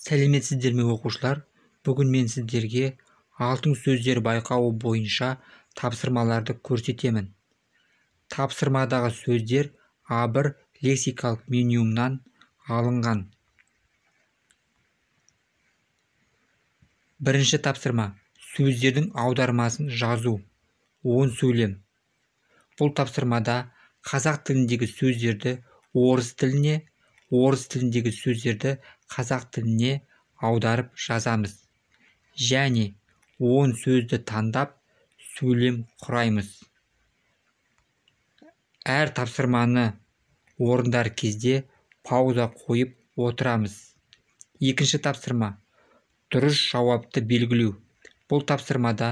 Сәлеметсіздер ме, оқушылар? Бүгін мен сіздерге алтын сөздер байқауы бойынша тапсырмаларды көрсетемін. Тапсырмадағы сөздер А1 лексикалық менюмнан алынған. Бірінші тапсырма: сөздердің аудармасын жазу. 10 сөйлем. Бұл тапсырмада қазақ тіліндегі сөздерді орыс тіліне, орыс тіліндегі сөздерді қазақ тіліне аударып жазамыз. Және 10 сөзді таңдап сөйлем құраймыз. Әр тапсырманы орындар кезде пауза қойып отырамыз. Екінші тапсырма: дұрыс жауапты белгілеу. Бұл тапсырмада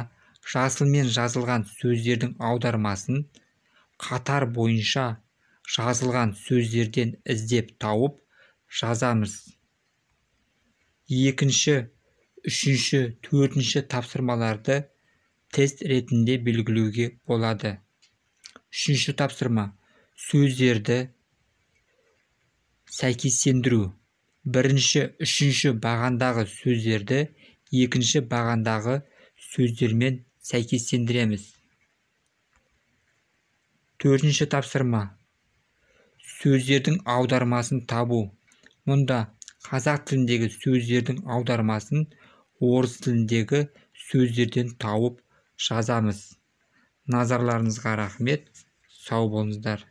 жасылмен жазылған сөздердің аудармасын қатар бойынша жазылған сөздерден іздеп тауып жазамыз. Екінші, үшінші, төртінші тапсырмаларды тест ретінде белгілеуге болады. Үшінші тапсырма: сөздерді сәйкестендіру. Бірінші, үшінші бағандағы сөздерді екінші бағандағы сөздермен сәйкестендіреміз. Төртінші тапсырма: сөздердің аудармасын табу. Мұнда қазақ тіліндегі сөздердің аудармасын орыс тіліндегі сөздерден тауып жазамыз. Назарларыңызға рахмет. Сау болыңыздар.